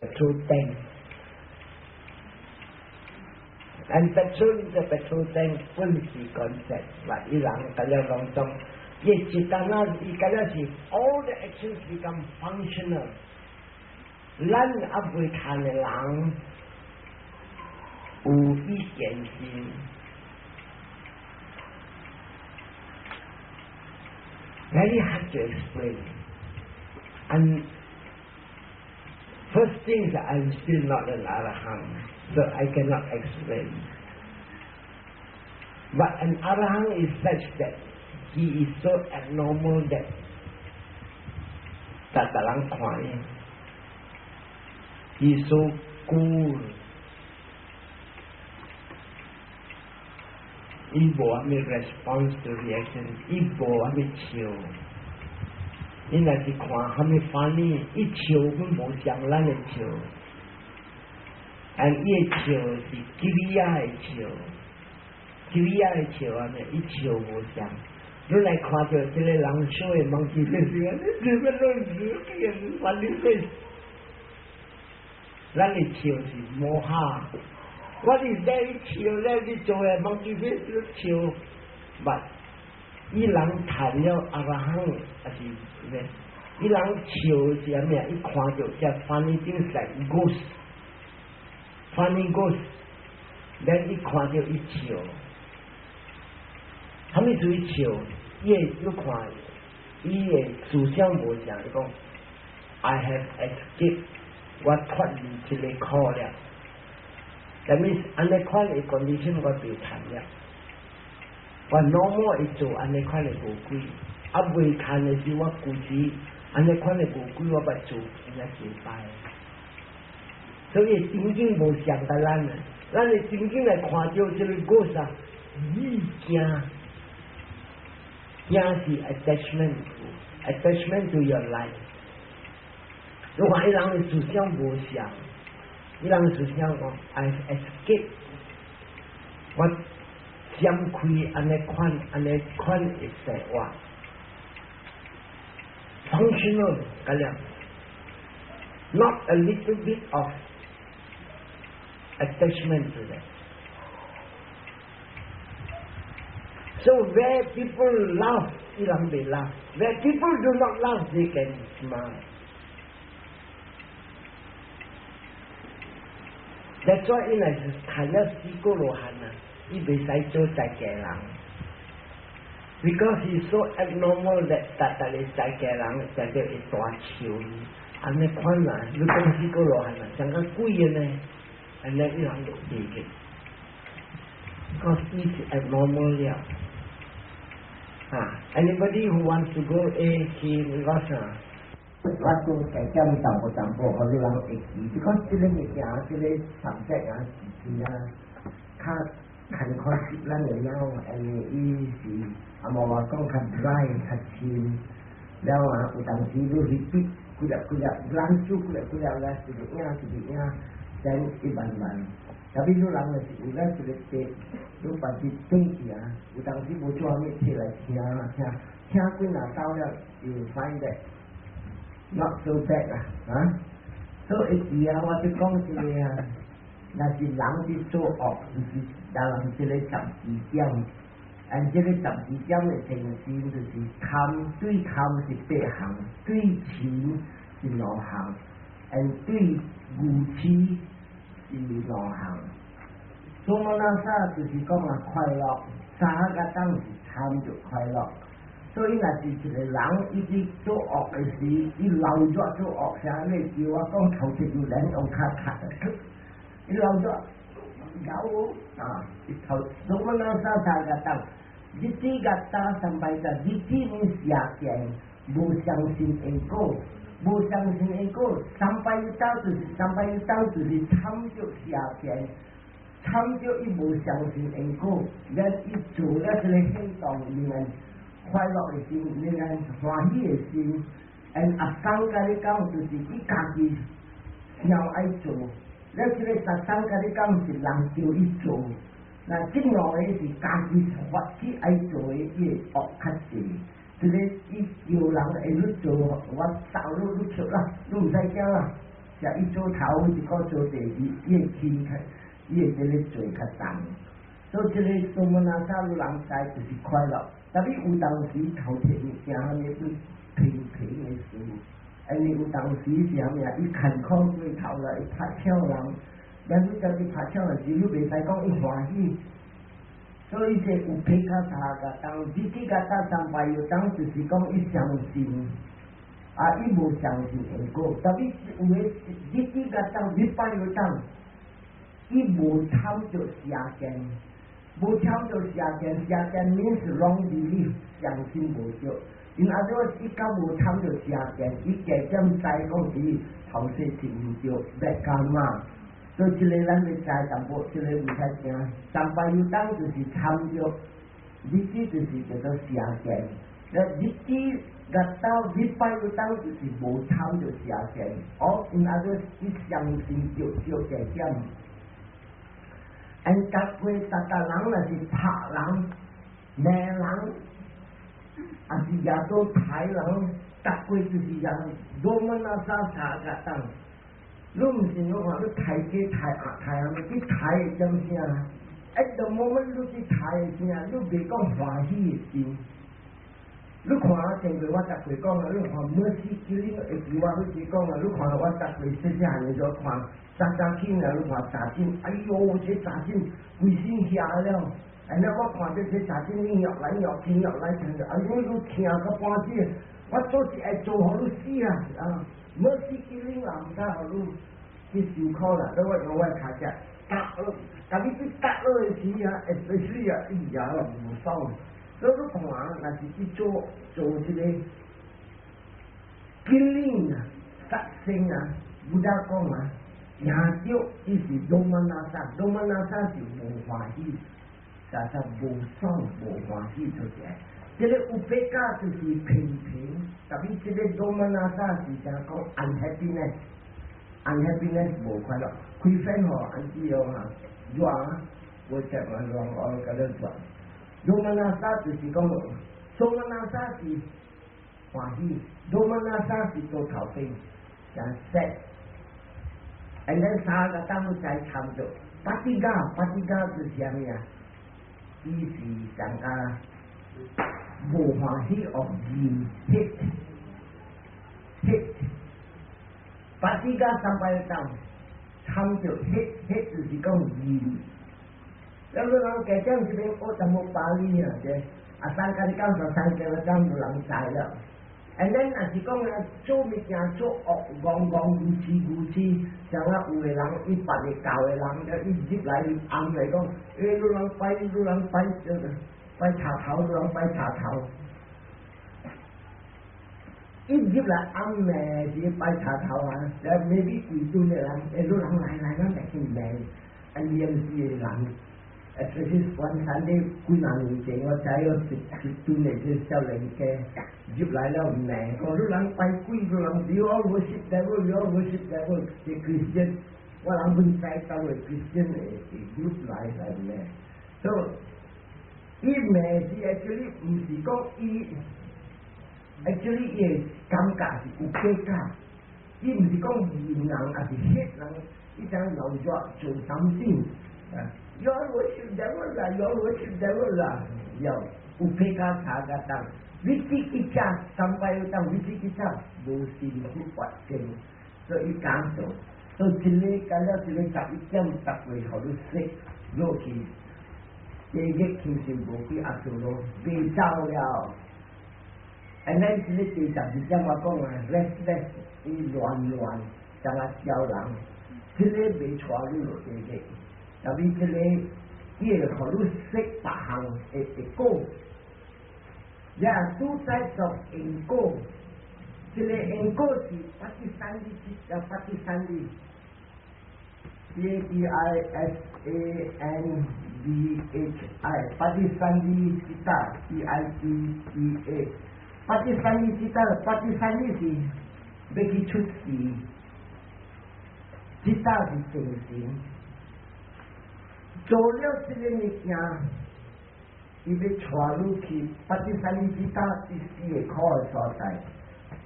Petrol tank。And petrol is a petrol tank 本是 concept，話伊人甲了攏總，伊一單啊，伊甲了是 all the actions become functional。咱猶未趁的人有意見心。Very hard to explain. And first thing is I'm still not an arahant, so I cannot explain. But an arahant is such that he is so abnormal that 逐逐人看伊，he is so cool。伊無啥物 response to reaction，伊無啥物笑。你若是看啥物 funny，伊笑阮無像咱的笑，and 伊的笑是 kiriya 的笑，kiriya 的笑按呢，伊笑無像。你來看著這個人笑的 monkey face，你欲攏 funny face。咱的笑是 moha。我佇咧笑咧，你做的 monkey face 笑，but 伊人趁了阿羅漢，抑是咩？伊人笑是啥物啊？伊看著這 funny things like ghost，funny ghost，then 伊看著伊笑，啥物事伊笑？伊會你看，伊的思想無像，伊講，I have escaped，我脫離這个苦了。That means 按呢款的 condition 我袂趁了，我 normal 會做按呢款的餓鬼，啊未趁的是我舊時按呢款的餓鬼我捌做真正濟擺，所以情景無像共咱啊，咱的情景來看著這个 ghost 啊，伊驚，驚是 attachment，attachment to your life。如果伊人的思想無像。伊人思想講，I escape，我閃開按呢款按呢款的生活，functional 咁樣，not a little bit of attachment to that。So where people laugh, 伊人袂 laugh. Where people do not laugh, they can smile. That's why 伊若是趁了四果羅漢啊，伊袂使做在家人。Because he's so abnormal that 逐逐个在家人常常會大笑伊。按呢款啊，你講四果羅漢啊，像個鬼的呢，按呢伊人就袂去。Because he's abnormal 了。啊，anybody who wants to go A 去 Vipassana，我講加減淡薄淡薄，予你人會記。Because 這個物件，這個 subject 啊，是啊，較牽牽涉咱的腦，因為伊是啊無話講較 dry 較深，了啊有當時你去逼幾粒幾粒，咱煮幾粒幾粒咧，一個影一個影，then 伊慢慢。特別你人若是有了一個地，你把伊轉去啊，有當時無做啥物，摕來聽聽，聽幾若到了，you find that not so bad 啊，啊，所以會記啊，我就講這個啊，若是人佇做惡，就是人這個十二點，按這個十二點的精神就是貪，對貪是八項，對嗔是兩項，按對愚痴是兩項。Somanassa 就是講啊快樂，sahagata 是參著快樂。所以若是一個人伊佇做惡的時，伊留咗做惡，啥物叫我講頭一個人用較較，伊留咗咬啊，伊頭 somanassa sahagata，ditthigata sampayutta，ditthi 呢邪見，無相信因果，無相信因果，sampayutta 就是 sampayutta 就是參著邪見。參著伊無相信因果，咱伊做了這個行動，令人快樂的心，令人歡喜的心。and asaṅkhārikaṃ 就是伊家己想愛做，了這個 sasaṅkhārikaṃ 是人叫伊做，那這兩個是家己發起愛做的，伊會惡較濟。這個伊叫人會去做，我走你你出啦，你毋使驚啦。就伊做頭一個做第二，伊會輕較，伊會這个做較重。所以這个 somanassa 有人知就是快樂，特別有當時頭提物件，啥物都平平的事，因為有當時是啥物啊？伊勤苦過頭啦，伊拍翹人，但是家己拍翹人時，你袂使講伊歡喜。所以這 upekkha sahagata，vithi-gata sampayutta 就是講伊相信，啊，伊無相信因果，特別有的 vitthigata vippayutta，伊無參著邪見，無參著邪見，邪見 means wrong belief，相信無對。因阿做伊較無參著邪見，伊加減知講是頭世是毋對，欲幹嘛？所以這个咱欲知淡薄，這个毋使驚。Sampayutta 就是參著，vitthi 就是叫做邪見。那 vitthigata vippayutta 就是無參著邪見。哦，因阿做伊相信對對加減。按逐個逐逐人若是拍人、罵人，還是也做刣人，逐個就是人，domanassa sahagata。你毋是你看你刣雞刣鴨刣啥物？去刣會點聲？At the moment 你去刣的聲，你袂講歡喜的心。你看前過我逐回講啊，你看 mercy killing 會記我彼時講啊，你看我逐回細細漢的時候看，早早起來你看查診，哎喲，這查診規身遐了。安呢我看著這查診你搖來搖去搖來去，哎喲，你疼到半死，我做是愛做予你死啊！啊，mercy killing 啊，毋通予你去受苦啦。所以我用我跤隻踏落，特別去踏落的時啊，especially 啊，哎呀，無爽。所以你看，若是去做做這个 killing 啊，殺生啊，Buddha 講啊，贏著伊是 domanassa，domanassa 是無歡喜，實實無爽無歡喜出來。這个 upekkha 就是平平，特別這个 domanassa 是講講 unhappiness，unhappiness 無快樂。開飯吼，安怎樣啊？熱，我食完熱我甲你轉。Domanassa 就是講，somanassa 是歡喜，domanassa 是做頭邊，像 sad。And then sahagata 在參著，patigha，patigha 是啥物啊？伊是講甲無歡喜哦，厭 hate hate。Patigha sampayutta 參著 hate hate 就是講厭。咁你人加減這邊學淡薄巴利啊，這啊三甲你講說三個講有人知了。And then 若是講啊做物件做惡，戇戇愚痴愚痴，像啊有的人伊別个教的人，伊入來伊暗來講，欸，你人拜，你人拜這個拜賊頭，你人拜賊頭。伊入來暗暝是拜賊頭啊，了 maybe 幾頓的人，欸，你人來來，咱來去罵，啊，念死的人。Especially one Sunday 幾若年前，我知有一一陣的這少年家入來了罵，講你人拜鬼，你人 you all worship devil, you all worship devil，是 Christian，我人本知道的 Christian 的 group 來來罵，所以伊罵是 actually 毋是講伊，actually 伊的感覺是有比較，伊毋是講厭人，抑是 hate 人，伊想留著做 something 啊。You all worship devil 啦，you all worship devil 啦，有 upekkha sahagata，vicikiccha sampayutta vicikiccha 無心去發見，所以講做，所以這個講了這個11點逐個予你識落去，地獄其實無幾阿做咯，袂走了。And then 這個第12點我講啊，restless 伊亂亂，像啊小人，這个袂帶你落地獄。特別這个，伊會予你識別項的的果。There are two types of 因果，這个因果是 patisandhi， patisandhi，P A T I S A N D H I，patisandhi citta，C I T T A，patisandhi citta，patisandhi 是欲去出世，citta 是精神。做了這个物件，伊欲帶你去 patisandhi citta 是四个苦的所在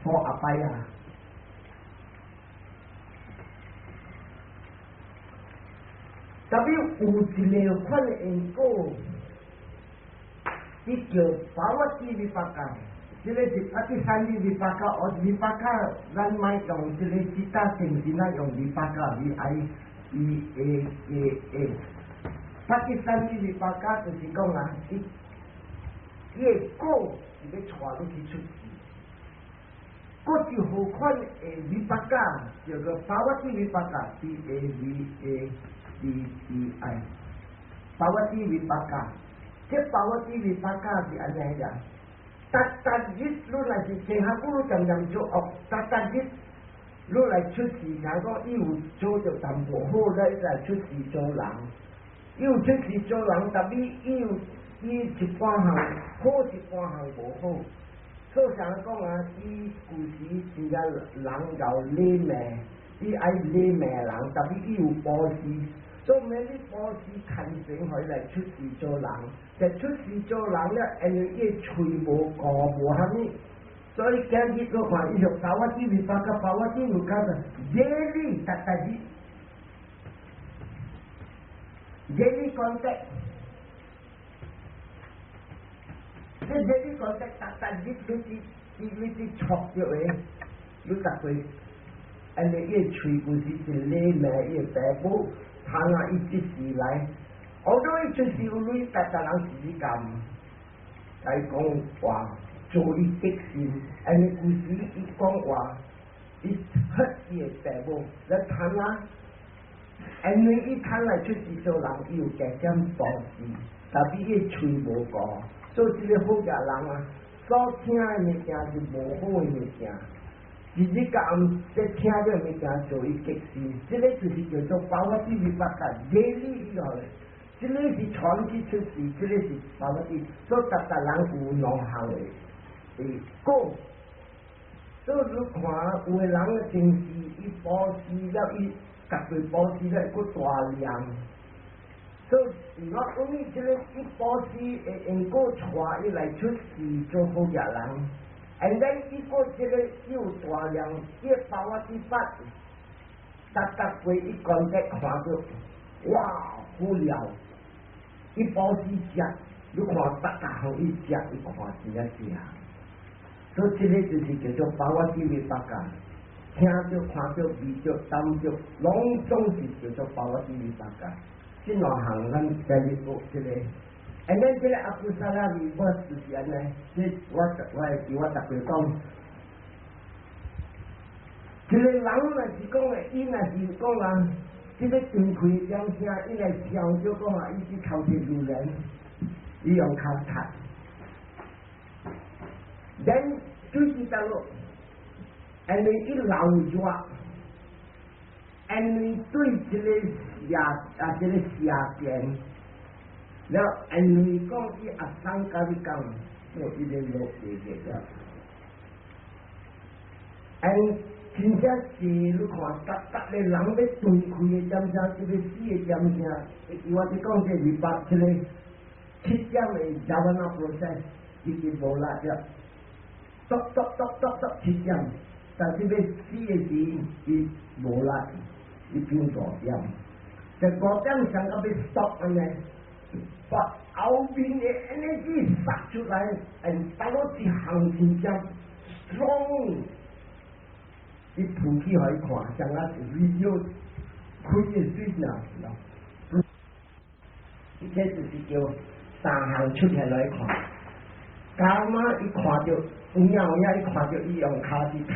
，four apaya。特別有一個款的因果，伊叫 pavatti vipaka，這個是 patisandhi vipaka，或 vipaka，咱莫用這個 citta 定時咱用 vipaka，V I P A K A。Patisandhi vipaka 就是講啊，伊的果是欲帶你去出世。閣一號款的 vipaka 叫做 pavatti vipaka，P A V A T T I，pavatti vipaka，這 pavatti vipaka 是按呢樣，逐逐日你若是生下久，你漸漸做惡，逐逐日你來出世，聽講伊有做著淡薄好，咧來出世做人，伊有出世做人，特別伊有伊一半項好，一半項無好。所以想講啊，伊舊時真正人𠢕禮罵，伊愛禮罵人，特別伊有布施，所以你布施牽成予伊來出世做人，就出世做人了，因為伊喙無顧無蝦米，所以今日我看伊就 pavatti vipaka，pavatti vipaka，daily 逐逐日，daily contact。這 daily contact 逐逐日你去錯著的，你逐過，因為伊的喙舊時是禮罵伊的爸母，他若伊這世來，後來伊出世有鐳，逐逐人是咧共，來講話做伊激心，因為舊時伊講話，伊嚇伊的爸母，來他若，因為伊貪來出世做人，伊有加減布施，特別伊的喙無顧。所以這個好額人啊，所聽的物件是無好的物件，一日到暗在聽這個物件做伊激心，這個就是叫做 pavatti vipaka，daily 以後，這個是傳去出世，這個是 pavatti，所以逐逐人有兩項的果。所以你看有的人的電視，伊布施了，伊逐個布施了，閣大量。所以我講你這個伊布施會因果帶伊來出世做好額人，and then 伊閣這個有大量，伊 pavatti 法，逐逐過伊觀察看著，哇，好了，伊布施食，你看逐逐項伊食，伊看真正食，所以這個就是叫做 pavatti vipaka，聽著、看著、味著、擔著，攏總是叫做 pavatti vipaka。這兩項咱今日學這個，and then 這個 akusala 我就是按呢，這我會記我逐擺講，這個人若是講的，伊若是講啊，這個斷開點聲，伊來跳就講啊，伊去頭提榴蓮，伊用跤踢，then 水佇倒落，因為伊流熱，因為對這個。下啊，這個下邊，了因為講伊阿桑共你講，我伊個落地個了。因真正是你看，逐逐個人欲斷開的點聲，這個死的點聲，我佇講這二百這個七點的 javana process 已經無力了，篤篤篤篤篤七點，但是欲死的時，伊無力，伊變五點。這五點上到欲 stop 按呢，把後面的 energy 撒出來，嗯，到了一項真正 strong，伊浮起予伊看，像啊是 video 開的水爾，伊這就是叫三項出現來看。Karma 伊看著有影有影，伊看著伊用跤子踢，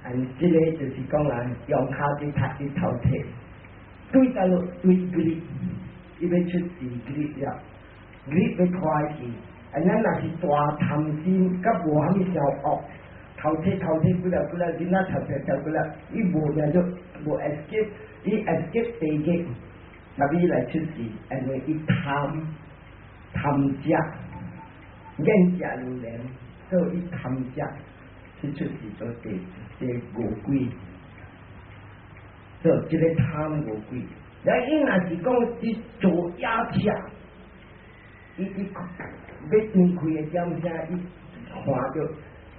嗯，這個就是講啊，用跤子踢伊頭體。對倒落對 greed，伊欲出世 greed 了，greed 欲拖去，啊，咱若是大貪心，佮無蝦米小惡，頭體頭體幾了幾了，囡仔頭體頭幾了，伊無變做無 escape，伊 escape 地獄，特別來出世，因為伊貪貪食，厭食榴蓮，所以伊貪食去出世做地地餓鬼。做這個貪餓鬼，咱伊若是講去做野車，伊欲斷開的點聲，伊看著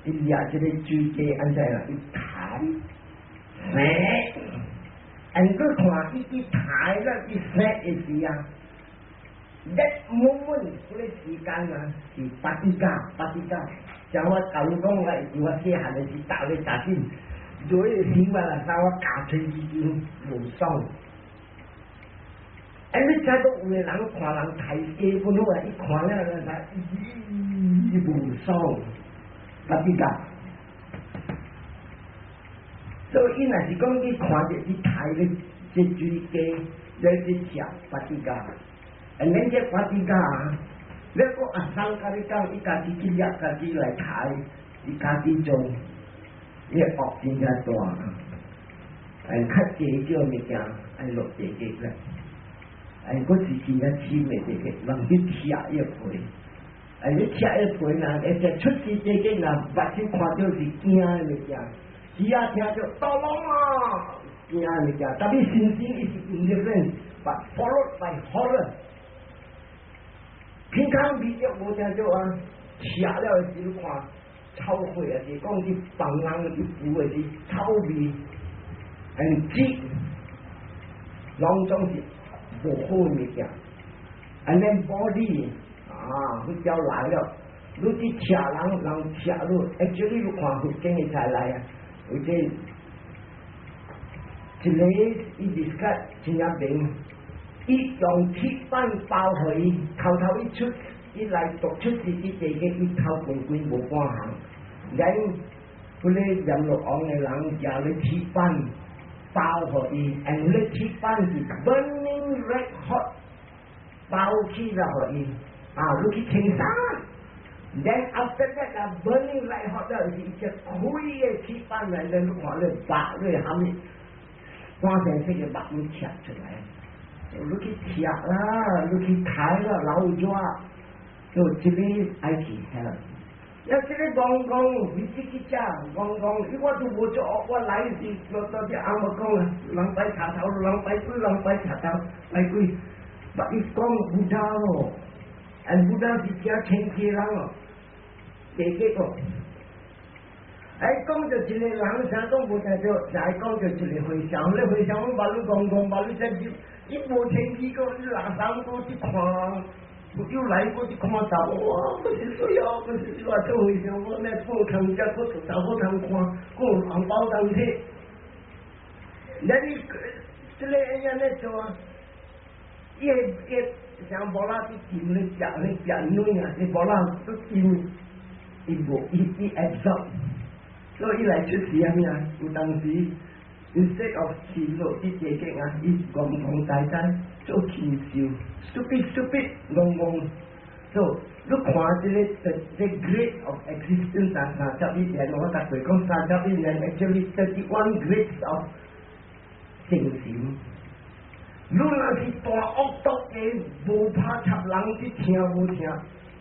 伊掠這個水雞按怎啦，伊彈，嘿，你看伊去刣了去生的時啊，that moment 嗰個時間啊是 patigha，patigha。像我舊講我我細漢的時，逐日打緊，做個生活啦，我教吹已經無爽。哎，你知道有個人看人刣雞本好啊，伊看了就伊無爽，patigha。所以伊若是講你看著伊刣的這水雞，你去食 patigha。啊，恁這 patigha，你講阿桑共你講，伊家己去掠，家己來刣，伊家己做，伊惡真正大。哎，較濟少物件愛落地獄啦。哎，我是真正深的地獄，人去拆伊皮。哎，你拆伊皮若，而且出世地獄若目睭看著是驚的物件，耳仔聽著大龍啊，驚的物件。特別心情伊是 indifferent，but followed by horror。平常味著無聽著啊，食了的時看臭火啊，是講去放人去煮的是臭味，很熱，攏總是無好的物件。And then body 啊，佛教來了，你去吃人，人吃你，actually 你看佛經的才來啊，有這一個伊 describe 真正明。伊用鐵板包予伊，頭頭一出，伊來讀出世佇地獄，伊頭規規無半項。然彼個閻羅王的人舉咧鐵板包予伊，and 彼個鐵板是 burning red hot，包起來予伊，啊，你去清衫。Then after that 啊，burning red hot 了是一隻開的鐵板來，你看咧白咧蝦米，黃色的肉攏切出來。你去吃啦，你去刣啦，老蛇，就這個愛去嚇。要這個戇戇，你自己食戇戇，我都無做惡，我來時我到啲阿媽講啦，人拜賊頭，人拜鬼，人拜賊頭，拜鬼。伊講 Buddha 哦，啊 Buddha 是誠清氣人哦，第幾個？哎，講著一個人，啥講無聽著，來講著一個和尚，咧和尚講把你戇戇，把你這伊無清氣個，你垃圾過去看，又來過去看查某，哇，不是水哦，不是我做和尚，我咧報通食，我做查某通看，閣有紅包通摕。那你這個按呢做啊？伊會伊像無啦去浸咧食咧食卵啊，伊無啦都浸，伊無伊伊 absorb，所以伊來出世啥物啊？有當時 instead of 去落佇地獄啊，伊戇戇呆呆做禽獸，stupid stupid 戇戇。所以你看這個 the grade of existence 啊，31年，我逐過講三十一年，actually 31 grades of 精神。你若是大惡毒的，無拍插人去聽無聽，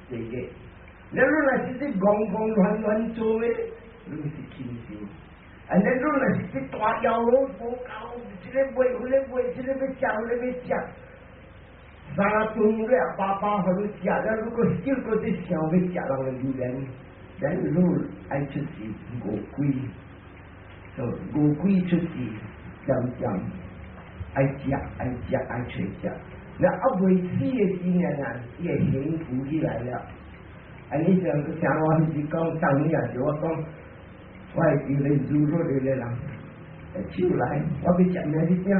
地獄。你若是這戇戇亂亂做的，你是禽獸。啊，你若是這大妖羅無夠，這個賣，彼個賣，這個欲食，彼個欲食，三頓了飽飽予你食了，如果少閣去想欲食人的榴蓮，咱你愛出世餓鬼，就餓鬼出世，漸漸愛食愛食愛揣食，那啊未死的時陣啊，伊會幸福起來了。啊，你像像我彼時講，當年也是我講，我會記咧煮落來的人，手來，我欲食麵仔餅，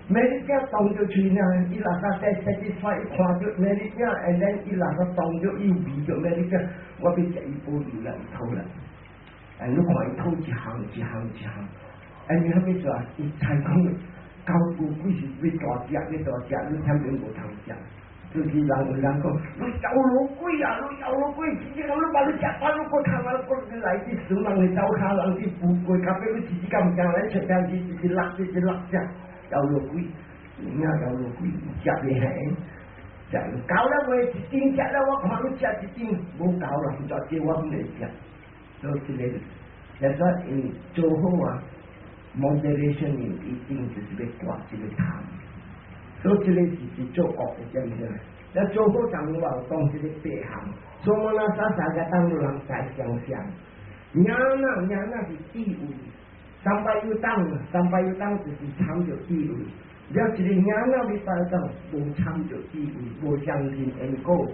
麵仔餅當著喙爾，伊垃圾在設計出來，伊看著麵仔餅，and then 伊垃圾當著伊有味著麵仔餅，我欲食伊保留啦，伊吐啦。啊，你看伊吐一項一項一項，啊，你啥物做？伊猜講九個鬼是欲大隻，欲大隻，你前面無通食。就是人有人講，你閻羅鬼啊，你閻羅鬼，真正你把你食飽，你閣通啊，閣來去耍人的灶跤，人去富貴，咖啡你自己敢毋驚來出電視，一直落一直落食，閻羅鬼，有影閻羅鬼食袂下，食夠了未？一陣食了，我看你食一陣無夠啦，唔再叫我毋會食。所以這個，也說因做好啊，moderation 一定就是欲割這個貪。所以這個是做惡的，知毋知？那做好上我有講這個八項，所以我那啥啥個當人在想象，ñāṇa ñāṇa 是智慧， Sampayutta，sampayutta 就是參著智慧。了一個 ñāṇa-vippayutta 無參著智慧，無相信因果，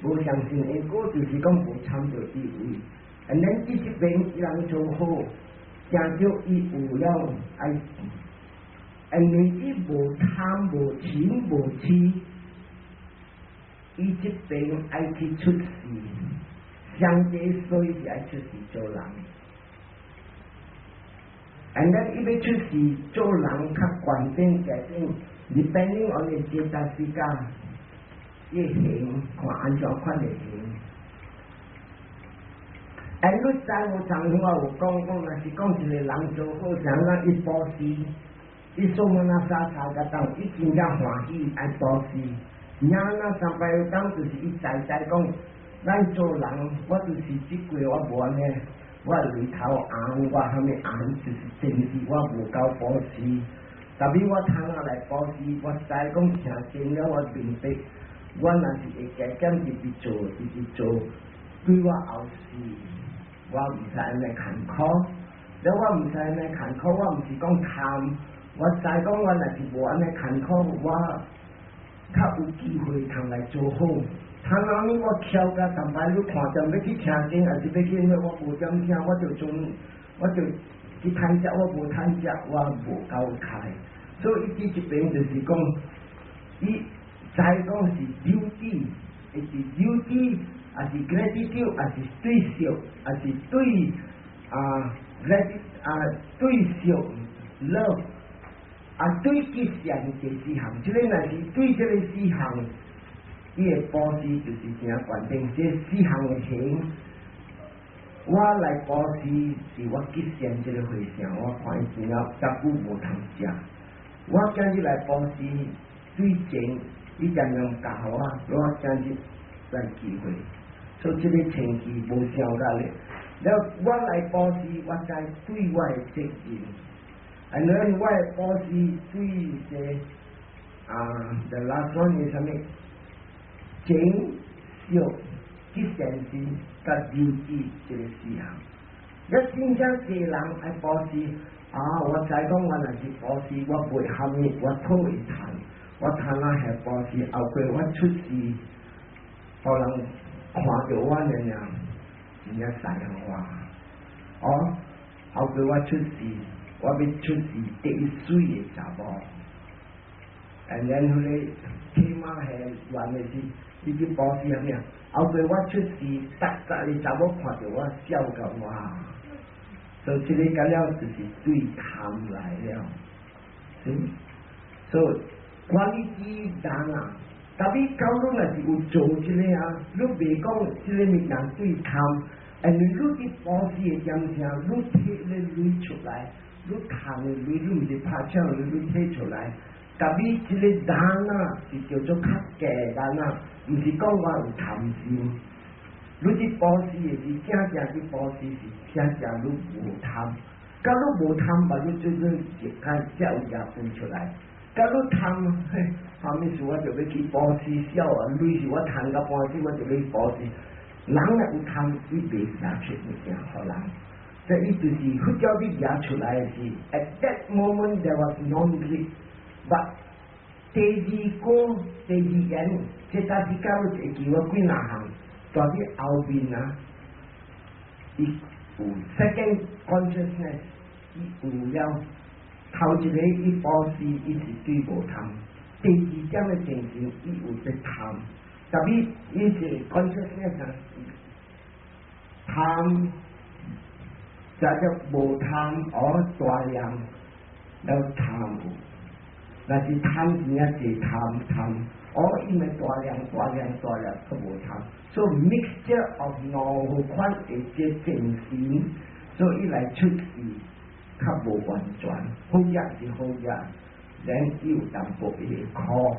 無相信因果就是講無參著智慧。And then 這一邊伊人做好，誠著伊有了愛，因為伊無貪無嗔無痴，伊這邊愛去出世，上濟衰是愛出世做人。And then 伊欲出世做人較懸頂加頂，depending on 伊 cetasika，伊行看按怎款的行。And 你知有昨昏我有講講，若是講一個人做好，像咱伊布施，伊 somanassa sahagata，伊真正歡喜愛布施。Ñāṇa-sampayutta 就是伊知知講，咱做人，我就是這過我無按呢，我眉頭紅，我啥物紅，就是前世我無夠布施。特別我通仔來布施，我知講聽真了，我明白，我若是會加減直直做，直直做，對我後世，我毋使按呢艱苦。了我毋使按呢艱苦，我毋是講貪，我知講我若是無按呢艱苦，我較有機會通來做好。通仔呢，我翹甲淡擺，你看踮欲去聽經，抑是欲去咩？我無點聽，我就將我就去趁食，我無趁食，我無夠開。所以伊佇這邊就是講，伊知講是 duty，伊是 duty，抑是 gratitude，抑是對惜，抑是對啊 gratitude 啊對惜 love，啊對吉善這四項，這個若是對這個四項，伊的布施就是誠懸定，這四項的行，我來布施是我吉善這個和尚，我看伊真正遮久無通食，我今日來布施對前，伊漸漸教我，我今日來機會，所以這個前期無傷甲咧。了我來布施，我知對我的責任，and then 我的布施對這啊，the last one 是啥物？情、惜、吉善心、佮留志這個四項。一真正濟人愛布施，啊！我知講我若是布施，我袂蝦米，我討會趁，我趁啊下布施，後過我出世，予人看著我爾爾，真正知影我。哦，後過我出世，我欲出世第一媠的查某。And then 彼個起碼係原的是，你去布施啥物啊？後過我出世，逐逐個查某看著我笑甲我，所以這個甲了就是對貪來了。嗯，所以關於這人啊，特別講你若是有做這個啊，你袂講這個物件對貪，因為你佇布施的點聲，你提咧鐳出來，你趁的鐳，你毋是拍槍，你提出來。特別這個 dāna 是叫做較低 dāna，毋是講我有貪心。你佇布施的是正正佇布施是正正你無貪，佮你無貪，嘛你做做一開才有業分出來。佮你貪，嘿，啥物事我就欲去布施痟啊，鐳是我趁甲半死，我就欲去布施。人若有貪，伊袂拿出物件予人。這伊就是佛教你拿出來的是，at that moment there was non-greed。But 第二個第二眼，這搭是教會記我幾若項，在佇後面啊，伊有 second consciousness，伊有了頭一個伊布施，伊是對無貪；第二點的精神，伊有在貪。特別伊是 consciousness 貪，叫做無貪而大量了貪有。若是貪真正濟貪貪，哦，因為大量大量大量閣無貪，所以 mixture of 兩款的這精神，所以伊來出世較無完全，好業是好業，然伊有淡薄的苦，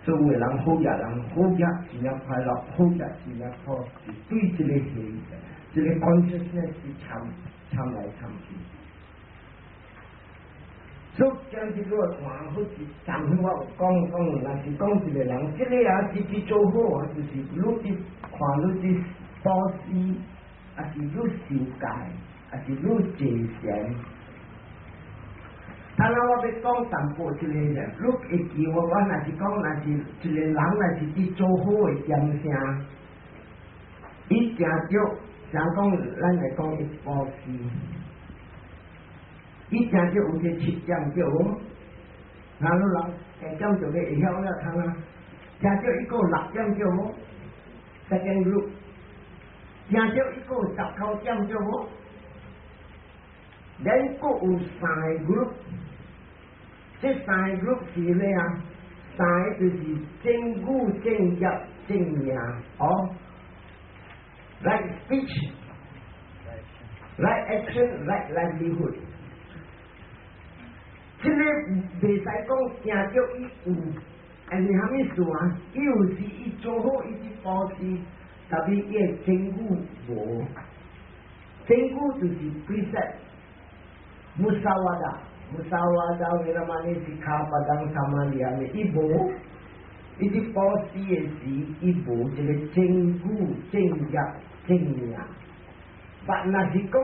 所以有的人好業人好業真正快樂，好業真正苦，是對這個現這個 consciousness 是參參來參去。所以將這個看好是昨昏我有講講，若是講一個人，這個啊是去做好啊，就是你佇看你佇布施，抑是你受戒，抑是你坐禪，當然我欲講淡薄一个咧，你會記我，我若是講，若是一個人若是佇做好的點聲，伊定著，像講咱來講伊布施，伊定著有這七點對無？那你人下點就欲會曉了通啊？定著伊閣六點對無？Second group，定著伊閣19點對無？咱閣有三個 group。這三個 group 是咩啊？三個就是正語、正業、正命哦。Right speech, right action, right livelihood。這个袂使講定著伊有，因為啥物事啊？伊有時伊做好伊佇布施，但是伊的正語無。正語就是 precept，musavada。Musavada veramani sikkhāpadaṃ samādiyāmi，伊無，伊佇布施的時，伊無這個正語、正業、正命。但若是講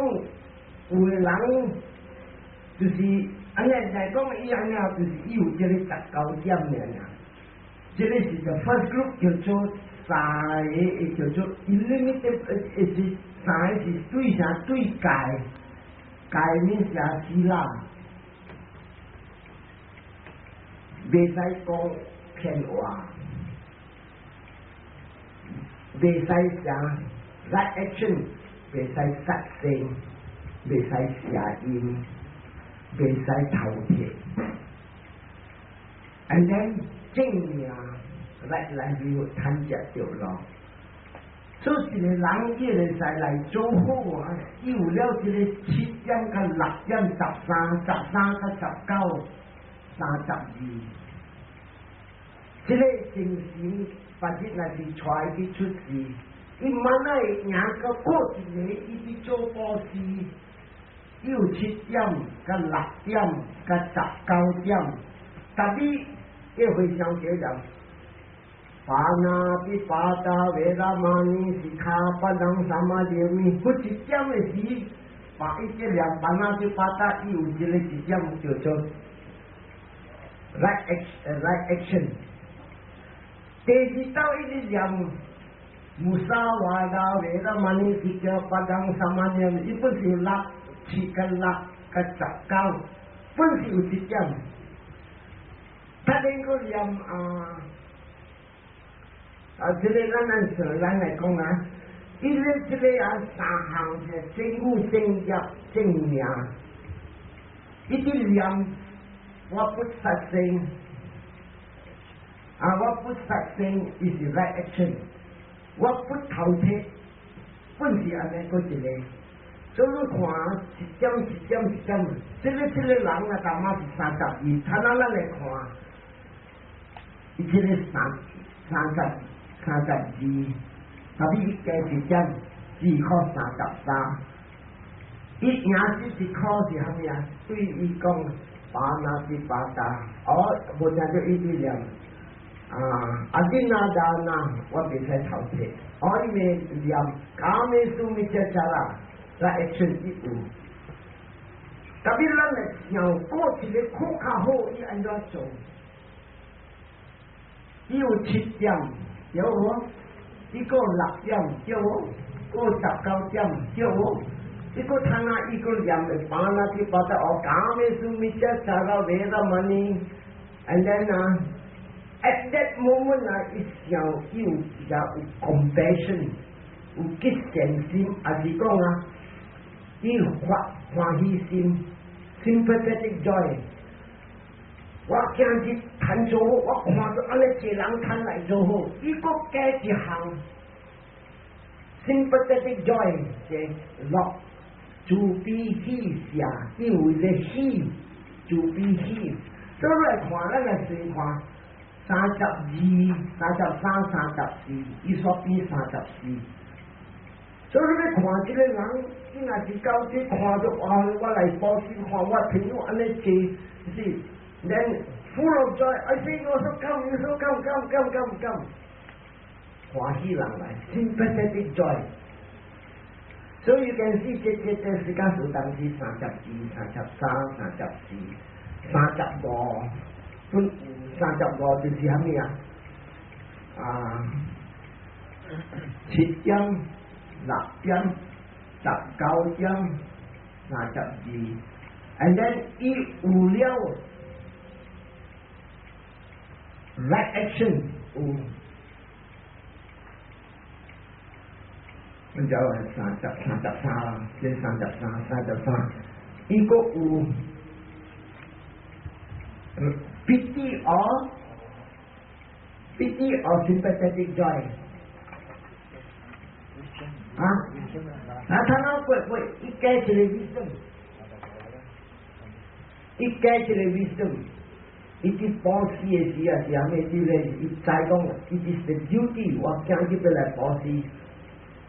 有的人，就是按呢來講，伊按呢就是伊有這個19點爾爾。這個是 the first group 叫做三個，叫做 illimited，是三個是對啥對戒，戒物啥 sīla。袂使講騙話，袂使啥 right action，袂使殺生，袂使邪淫，袂使偷竊。And then 正命 right livelihood 趁食著咯。所以一個人伊會使來做好啊，伊有了這個七點佮六點13，13佮19。32，這个精神，反正若是帶去出世，伊慢慢會贏到過一个，伊佇做布施，伊有七點、佮六點、佮19點，但你伊會想起來，pāṇātipātā veramaṇī sikkhāpadaṃ samādiyāmi，過一點的時，把伊這兩 pāṇātipātā，伊有一個一點叫做 right action。第二道伊直念 musāvādā veramaṇī sikkhāpadaṃ samādiyāmi，伊本是六七佮六佮19，本是有一點。他恁閣念啊啊！這個咱按說咱來講啊，伊咧這個啊三項是正語、正業、正命，伊直念我不殺生，啊我不殺生，伊是 right action，我不偷竊，本是按呢閣一個。所以你看一點一點一點，這個人啊，大媽是32，他咱咱來看，伊這个32，但是伊加一點，只考33。伊贏這一考是啥物啊？對伊講 pāṇātipātā，哦，無聽著伊佇念啊，adinnādāna，我袂使偷竊，哦，伊咪念 kāmesu miccācārā，right action 伊有。特別咱來想過一个較較好，伊按怎做？伊有七點，對無？伊閣六點，對無？閣19點，對無？伊閣通啊，伊閣念的 pāṇātipātā 哦，kāmesu miccācārā veramaṇī，and then 啊，at that moment 啊，伊想伊有一個有 compassion，有結善心，還是講啊，伊發歡喜心，sympathetic joy。我今日趁做好，我看著按呢濟人趁來做好，伊閣加一項 sympathetic joy，是樂慈悲喜捨，伊有一個喜，慈悲喜。所以來看，咱來算看，32、33、34，伊煞變34。所以你看這个人，伊若是到這看著哇，我來布施，看我朋友按呢濟，是，then full of joy，I say you also come, you also come, come, come, come, come，歡喜人來，sympathetic joy。所以 you can see 這時間數當時32、33、34， 35，本有三十五就是啥物啊？啊，7點、6點、19點、32，and then 伊有了 right action 有，阮就係30、33啦，這三十三、三十三，伊閣有 piti or sympathetic joy 啊？啊，他那過過，伊加一个 wisdom，伊加一个 wisdom，伊佇布施的時啊，是啥物？佇咧伊知講，it is the duty，我今日欲來布施，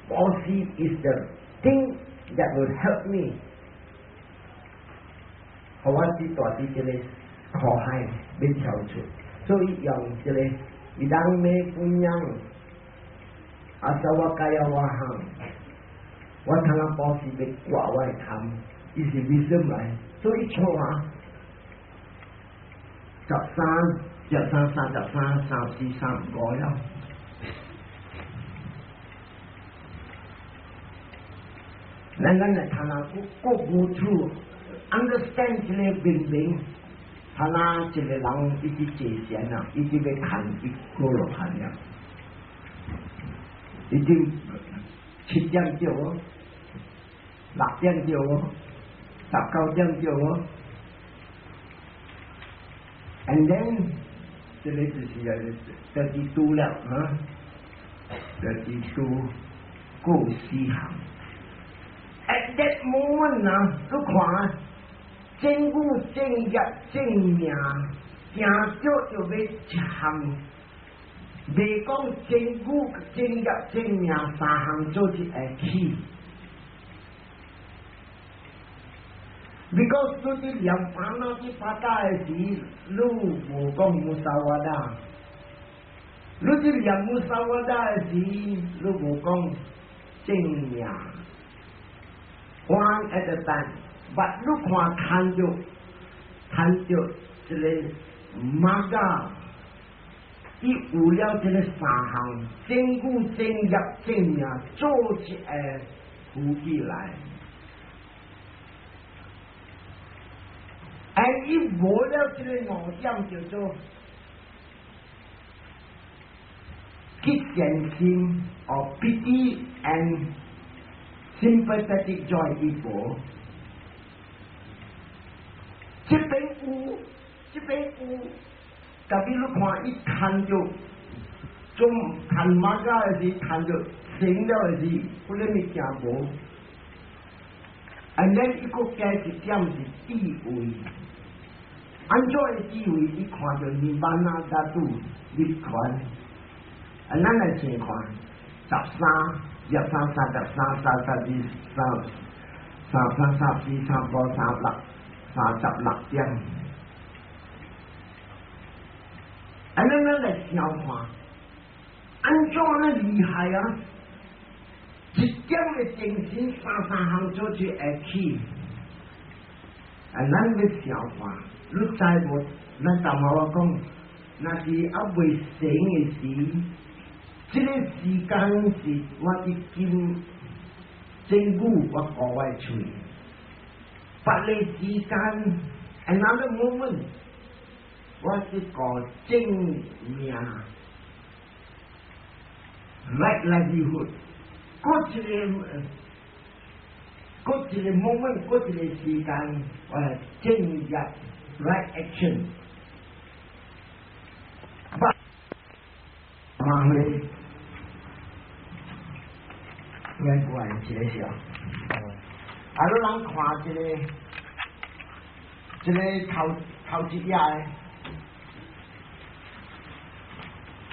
布施 is the thing that will help me，予我佇蹛佇這个苦海欲跳出，所以用這个 idam me puññaṃ，āsavakkhayāvahaṃ，我通啊布施欲割我的貪，伊是 wisdom 來，所以錯啊，13、13、33、34、35了。咱來睇下，閣 go through understand 這个明明，他那一个人一直坐禪啊，一直欲看伊過落看了，已經7點鐘，6點鐘，19點鐘，and then 這个就是32了啊，32過四項。At that moment 啊，你看正語正業正命，行著就欲一項，袂講正語正業正命三項做一下起。Because 你佇念パナティパタ的時，你無講 musāvāda；你佇念 musāvāda 的時，你無講正命。One at a time，but 你看趁著這个 magga，伊有了這个三項正語正業正命做一个浮起來。哎，伊無了這个五點叫做吉善心 or piti and sympathetic joy 伊無，這邊有，這邊有，特別你看伊趁著，總趁 magga 的時，趁著成了的時，彼个物件無。And then 伊閣加一點是智慧，按怎的智慧？伊看著 nibbāna dhātu 涅槃，啊，咱來先看13、23、33、32、三、33、34、35、36、36點。啊，咱來想看，按怎呢厲害啊？一點的精神，三項做一下起。啊，咱欲想看，你知無？咱淡薄我講，若是猶未成的時，這个時間是我佇金正語，我顧我的喙。別个時間，another moment，我是顧正命，right livelihood。閣一个 moment，閣一个時間，我係正業 right action。麻煩，應該過來一个是啊。啊，你人看這个，這个頭頭一頁的，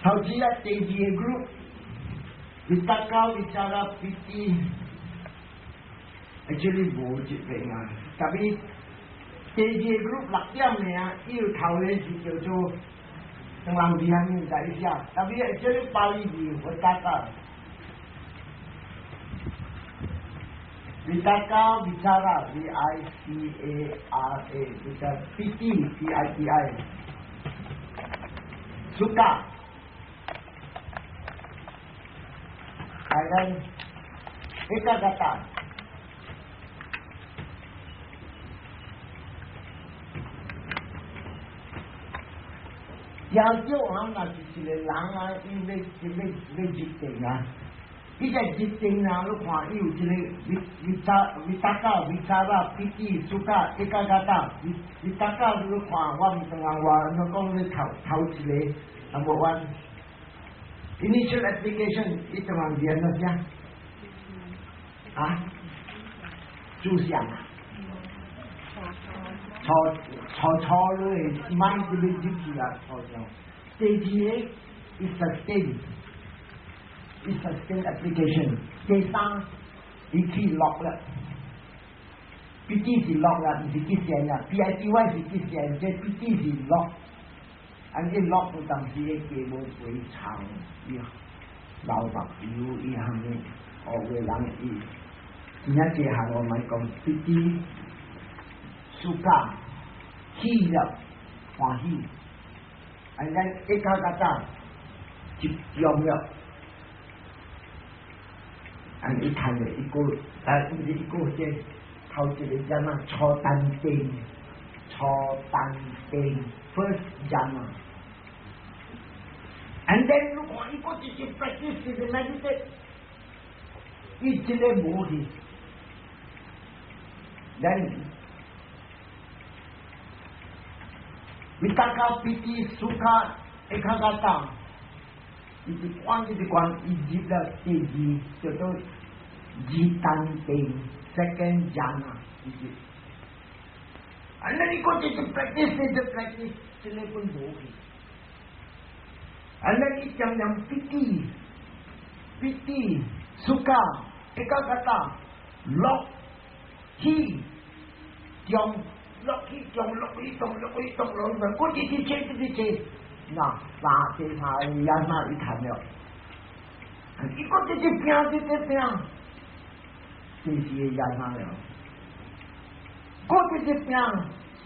頭一頁第二个 group。Vitakka vicāra pīti，actually 無這邊啊，特別第二个 group 6點爾，伊有頭個是叫做人佇遐面在一下，特別這个巴利字 vitakka， Vitakka Vicara V I C A R A Vicara Piti P I T I Sukha，and then Ekaggata。聽少啊，若是一個人啊，伊欲欲欲入定啊，伊這入定啊，你看伊有這個 vitakka vicara piti sukha ekaggata vitakka 你看我毋知影我按怎講你頭頭一個 number one initial application 伊怎樣練了啥？啊？注想啊？錯錯錯落，mind 就欲入去啊，錯咗。第二個，伊 sustain，伊 sustain application。第三，伊去樂啦，piti 是樂啦，毋是結線啦，P I T Y 是結線，這 piti 是樂。按呢樂有當時個雞毛肥腸，伊流目油，伊項呢學個人伊，真正這項我咪講 piti。Sukha 喜了歡喜，and then ekaggata 集中了，and 伊趁了一個，啊，毋是一個，這頭一個 jhana 初禪定，初禪定 first jhana，and then 你看伊閣直直 practice 是 meditate，伊這個無去，then vitakka piti sukha ekaggata，一直觀一直觀，伊入了第二叫做二禪定 second jhana，一直。啊，那你閣一直 practice，一直 practice，這個本無去。啊，那你漸漸 piti piti sukha ekaggata 樂喜中。落去中落去動落去動落去，我一直切一直切，那三第三個 jhana 伊趁了，伊閣一直拼一直拼，第四個 jhana 了，閣一直拼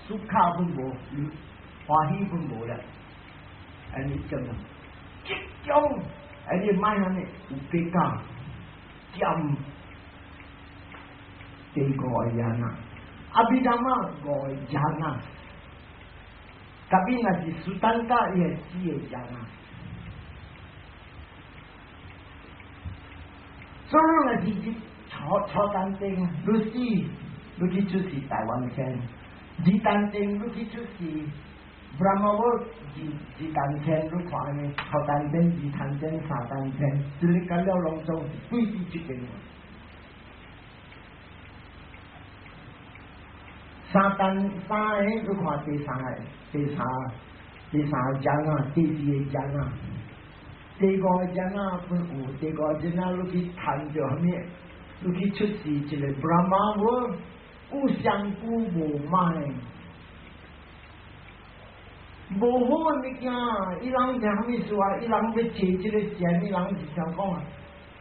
，sukha 本無，歡喜本無了，按呢種啊，集中，按呢莫按呢 upekkha，佔第五個 jhana。Abhidhamma 五個 jhana，特別若是 Suttanta 伊係四個 jhana。所以若是初初禪定，你死，你去出世大梵天；二禪定，你去出世 Brahma world 二二禪天，你看呢？初禪定、二禪定、三禪天，這個了攏總是對佇這邊。三單三個，你看第三個、第三、第三個 jhana，第二個 jhana，第五個 jhana 本有，第五個 jhana 你去趁著啥物？你去出世一個 Brahma world，有上古無mind，無好物件。伊人是啥物事啊？伊人欲坐這個禪，伊人是想講啊，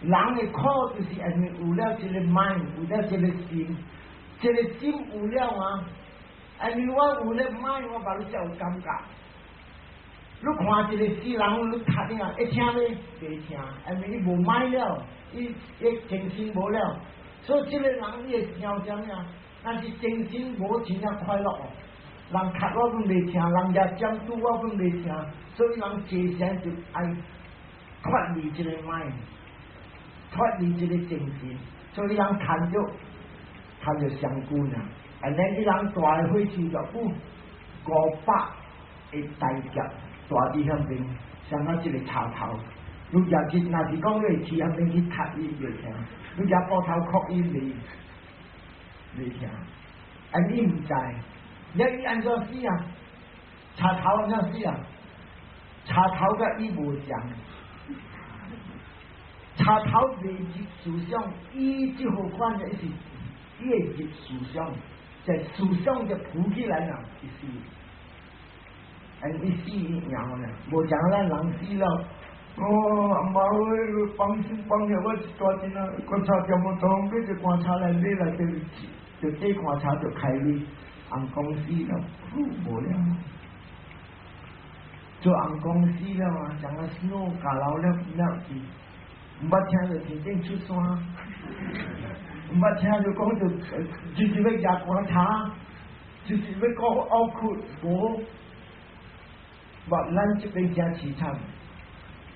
人的苦就是因為有了這個 mind，有了這個心。這個心有了啊，因為我有了 mind，我把你才有感覺。你看一個死人，你讀你啊，會聽咩？袂聽，因為伊無 mind 了，伊伊精神無了，所以這個人伊會聽啥物啊？但是精神無真正快樂哦。人哭我攏袂聽，人舉針拄我攏袂聽，所以人坐禪就愛脫離這個 mind，脫離這個精神，所以人趁著。趁著上久呢，and then 伊人大的火樹就有500個大劫大佇遐邊，像啊這個柴頭，你舉去，若是講你會去遐邊去踢伊袂聽，你舉斧頭敲伊袂袂聽，啊你毋知，你伊按怎死啊？柴頭按怎死啊？柴頭佮伊無相，柴頭袂入思想，伊這號款的是。伊會入思想，在思想就浮起來啦，伊死，哎，伊死伊贏啦，無像咱人死了，哦，阿媽喂，放心放下我一大陣啊，棺材全部通買一棺材來買來就就這棺材就開你，尪公死了，無了。做尪公死了啊，像個 snow 加老了了去，毋捌聽著天頂出山，毋捌聽著講就就是欲舉棺材，就是欲講拗窟無，無咱這邊真淒慘。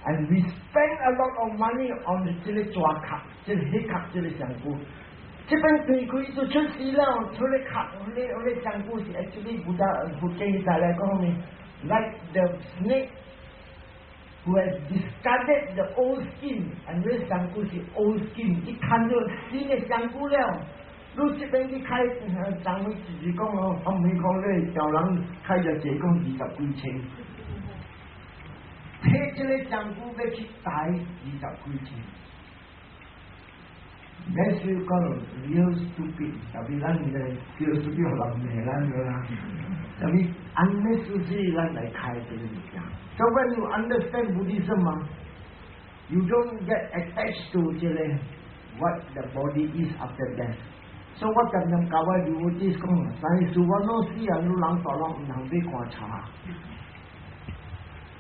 And we spend a lot of money on 這個紙殼，這個彼殼，這個上古。這邊對開就出事了，出來殼，那個上古是 actually 不得不建議大來講呢，like the snake who has discarded the old skin，and 那上古是 old skin，一看到新的上古了，你這邊去開，昨日就是講哦，我唔講咧，叫人開咗這講二十幾千。摕這個上古欲去抬二十幾千，那是講 real stupid，特別咱個 real stupid 予人罵咱個啦，特別 unnecessary 咱來開這個物件。So when you understand Buddhism 啊，you don't get attached to 這個 what the body is after death。So 我常常教我 devotees 講，但是我老死啊，你人大人毋通買棺材。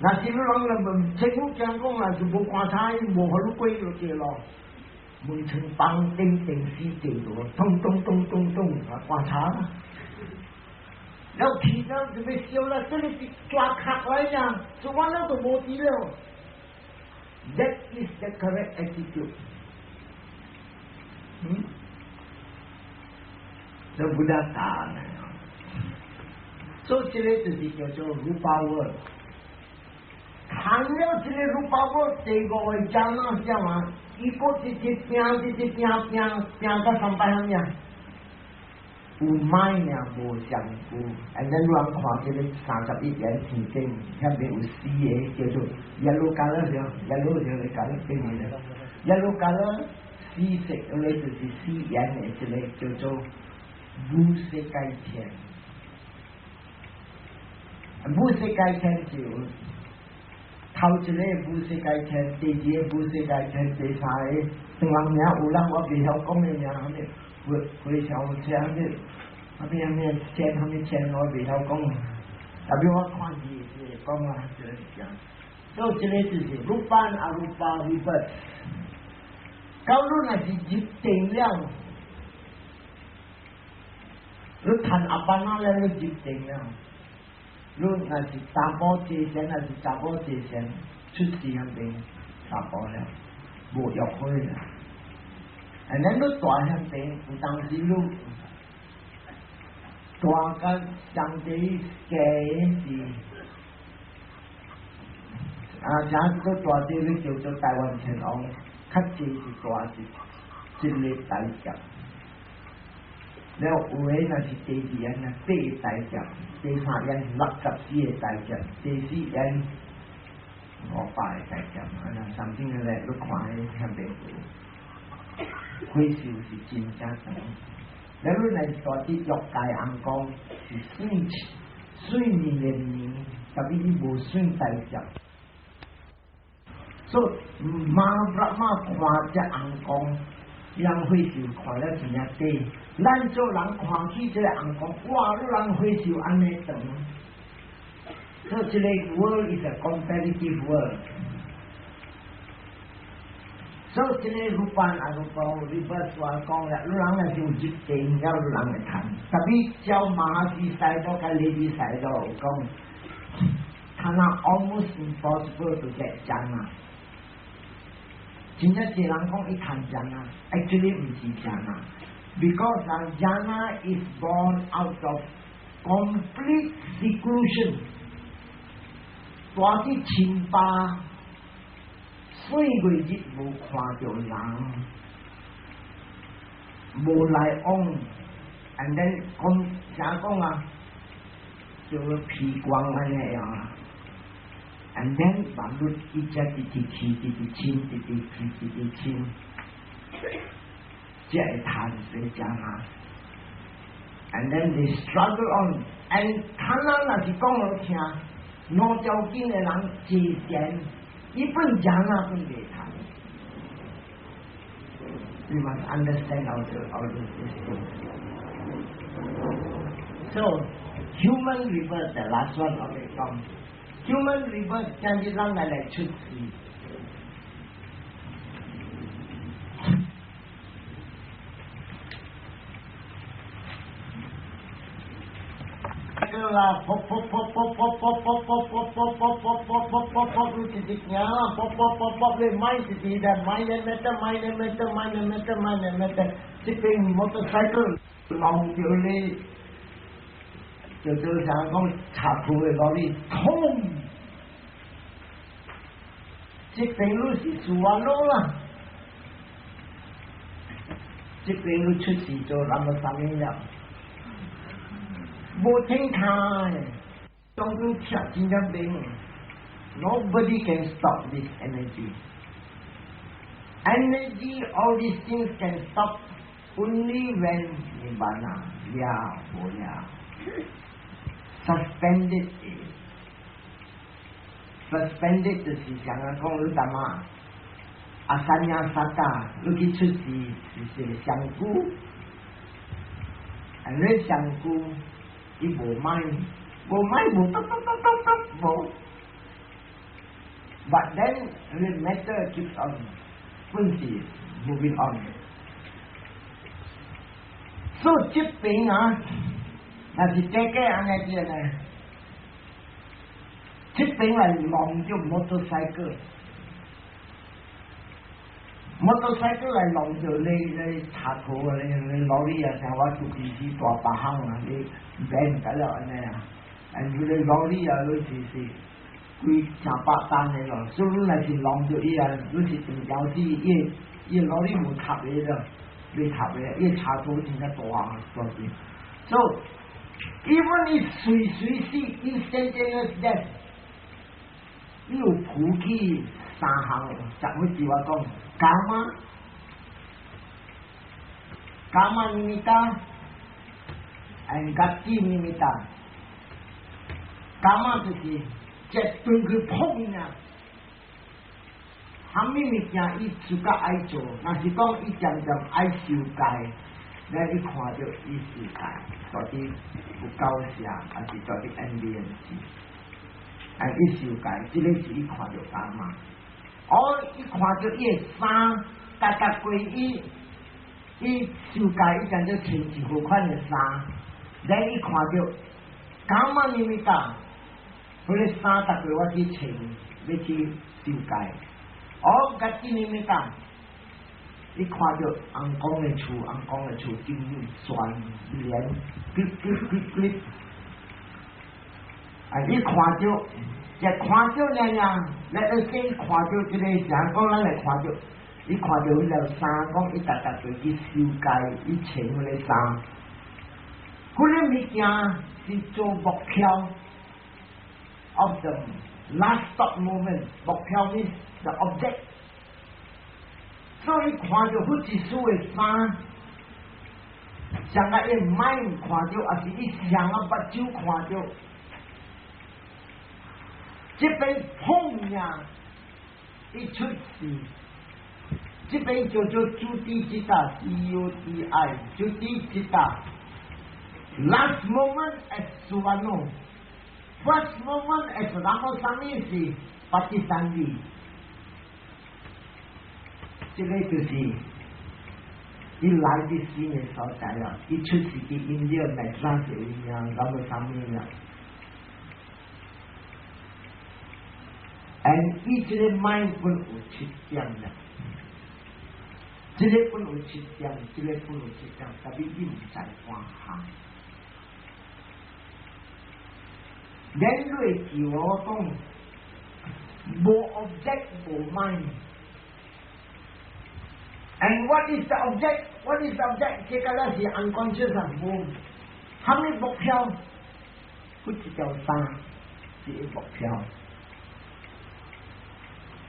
若是你人問政府講講啊，是無棺材，無予你過就對咯。門窗房頂電視電路，咚咚咚咚咚啊，棺材。了去了就欲燒了，這裡是紙殼來呀，做完了就無佇了。That is the correct attitude。嗯，這不得打呢。所以這個就是叫做 rupa world。看了這個 rupa world，第五個 jhana 啥嘛？伊閣直直拼，直直拼拼拼到三擺啥物啊？有 mind 爾無上顧，and then 你人看這個31炎天頂，遐邊有四個叫做 yellow colour 是，yellow 就是 colour 變嘅，yellow colour 四色，嗰個就是四炎的一個叫做無色界天。無色界天就頭一個無色界天，第二個無色界天，第三個長人名有人我袂曉講的名，啥物回回想車啥物，啥物啥物錢啥物錢我袂曉講，特別我看字是講啊，這個物件。所以這個就是 rupa arupa rebirth。到你若是入定了，你談 appana 了，你入定了。你若是查埔坐禪，若是查某坐禪，出世遐邊查埔了，無欲火啦。啊，咱你蹛遐邊，有當時你蹛甲相對低是，啊，像這個蹛這個叫做台灣天王，較濟是蹛是一個大劫。了有的若是第二緣啊，八個大劫；第三緣64個大劫；第四緣500個大劫。啊，那 something 咧，你看彼遐邊有，歲數是真正長。了你若是蹛佇欲界尪公，是算算年的年，特別伊無算大劫。所以馬馬看這尪公，人歲數看了真正短。咱做人看起這個尪公，哇！你人歲數按呢長。所以這個 world is a comparative world。所以這個 rupa arupa rebirth 話講啦，你人若是有入定了，你人會趁。特別照 Mahasi Sayadaw 佮 Ledi Sayadaw 有講，他那 almost impossible to get jhana。真正濟人講伊趁 jhana，actually 毋是 jhana。Because jhana is born out of complete seclusion。蹛佇清吧，歲月日無看著人，無來往，and then 講啥講啊？叫做披光按呢樣啊，and then 慢慢一直直直去，直直深，直直去，直直深，才會趁這 jhana。And then they struggle on，and 他那若是講予聽，兩條筋的人坐禪，伊本 jhana 本袂通。You must understand also all this thing. So, human rebirth, the last one of it come. Human rebirth 今日咱來來出世。啦，噗噗噗噗噗噗噗噗噗噗噗噗噗噗噗噗，你直直行啦，噗噗噗噗，你買一直的，買的 matter，買的 matter，買的 matter，買的 matter，這邊 motorcycle 弄著你，就做像講插褲的攞你，痛！這邊你是自然咯啦，這邊你出事做那麼啥物了？無聽他的，當中吃真正明。Nobody can stop this energy. Energy, all these things can stop only when nirvana 了無了，suspended suspended 就是像啊講你幹嘛？Asaññasatta，你去出世是一個香菇，啊你香菇。伊無 mind，無 mind 無得得得得得無。But then the matter keeps on，本是 moving on。所以這邊啊，若是這個按呢啲呢，這邊來弄就 motorcycle。motorcycle 來弄就你你插頭啊，你你攞啲啊，像我做電視大白行啊，你病得了按呢啊，啊你你攞啲啊，你是是幾成百單的咯，所以你若是弄著伊啊，你是定了死，伊伊攞啲無插的咯，未插的，伊插頭真正大大啲。So even if 隨隨死 instantaneous death，你有浮起三項，十幾句話講。Kamma, kamma nimitta, and gati nimitta。Kamma 就是這對佢碰啊，啥物物件伊自家愛做，若是講伊漸漸愛受戒，咧伊看著伊受戒，到底有夠啥，還是到底 NBNC？啊，伊受戒，這個是伊看著 kamma。哦，伊看著伊的衫，逐逐過伊，伊受戒伊陣就穿一好款的衫，咧伊看著，kamma nimitta，彼個衫逐過我去穿，欲去受戒。哦，gati nimitta，伊看著翁公的厝，翁公的厝頂面旋簾，click click click click，啊，伊看著。一看著爾爾，咱先看著這個啥講，咱來看著，伊看著彼條衫，講伊逐逐過去修改，伊穿彼個衫，彼個物件是做目標，of the last stop moment，目標 means the object，所以看著富士書的衫，像個伊 mind 看著，抑是伊上個目睭看著。這邊碰呀，一出世，這邊叫做 cuti citta，C U T I，cuti citta。Last moment as Suvanno，first moment as Ramasamy 是 patisandhi，這個就是伊來的新的所在了，伊出世佇印度麥拉是樣，Ramasamy 了。And 伊這個 mind 本有七點啦，這個本有七點，這個本有七點，特別伊毋知半項。人類叫我講，無 object 無 mind。And what is the object? What is the object? 這個咧是 unconscious 啊，無，蝦米目標？不一條衫是目標。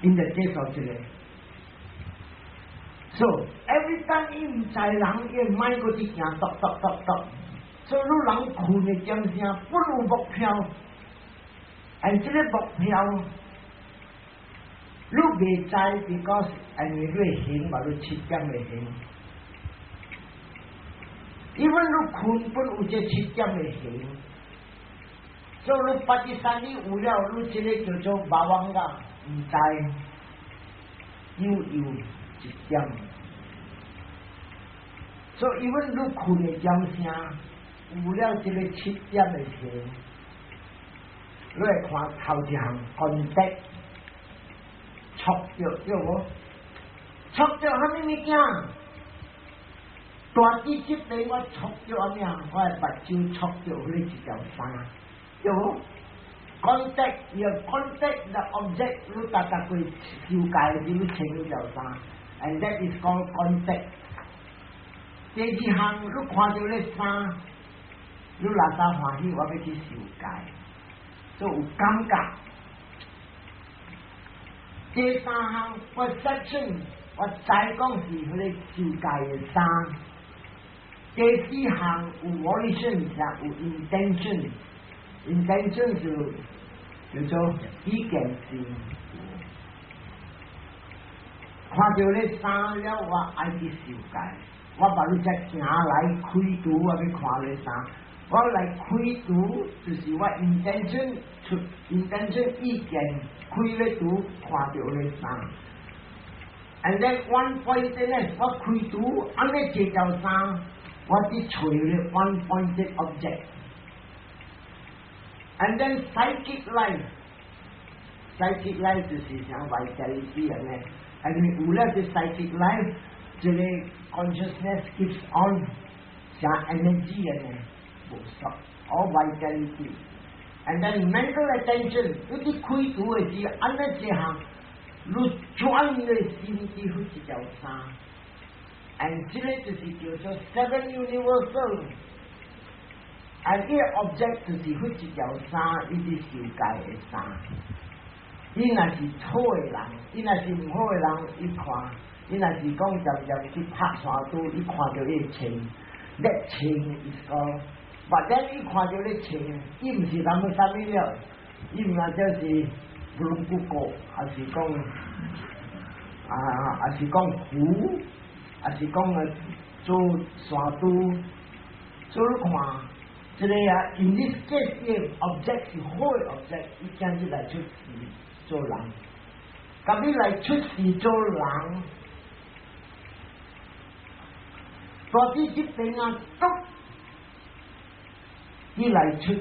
𪜶就介紹這個。So every time 伊毋知人，伊 mind 閣佇行，篤篤篤篤。所以你人睏的點聲，不有目標。而這個目標，你袂知，because 因為你的形嘛，你七點的形。因為你睏本有這七點的形，所以你 patisandhi 有了，你這個叫做 bhavanga，毋知又有一點。所以因為你睏的點聲，有了這個七點的形，你會看頭一項 contact。觸著對無？觸著啥物物件？大致這邊我觸著啥物啊？我的目睭觸著彼一條衫，對無？Contact，要 contact the object，你逐逐過修改時，你穿彼條衫，and that is called contact。第二項，你看著咧衫，你垃圾歡喜，我欲去受戒，做有感覺。第三項，perception，我知講是彼個受戒的衫。第四項有 volition，就有 intention，intention 就叫做意見心。看著咧衫了，我愛去受戒，我把你才行來開櫥，我欲看咧衫。我來開櫥，就是我 intention 出 intention 意見開咧櫥，看著咧衫。And then one pointedness，我開櫥，按呢這條衫，我佇揣咧 one pointed object。And then psychic life，psychic life 就是像 vitality 按呢，and 有了這 psychic life，這個 consciousness keeps on，像 energy 按呢。無 stop， all vitality。And then mental attention，你佇開櫥的時，按呢這項，你轉的心機去一條衫。And 這個就是叫做 seven universal。And 這個 object 就是彼一條衫，伊佇受戒的衫。伊若是好的人，伊若是毋好的人，伊看，伊若是講漸漸去拍山拄，伊看著伊穿，that 穿 is called。或者伊看著咧穿，伊毋是啥物啥物了，伊毋若就是龍骨骨，還是講啊，還是講虎，還是講啊做山拄，做你看，這個啊，in this case，伊 object 是好的 object，伊今日來出世做人，佮你來出世做人，大致這邊啊，篤。你來出世，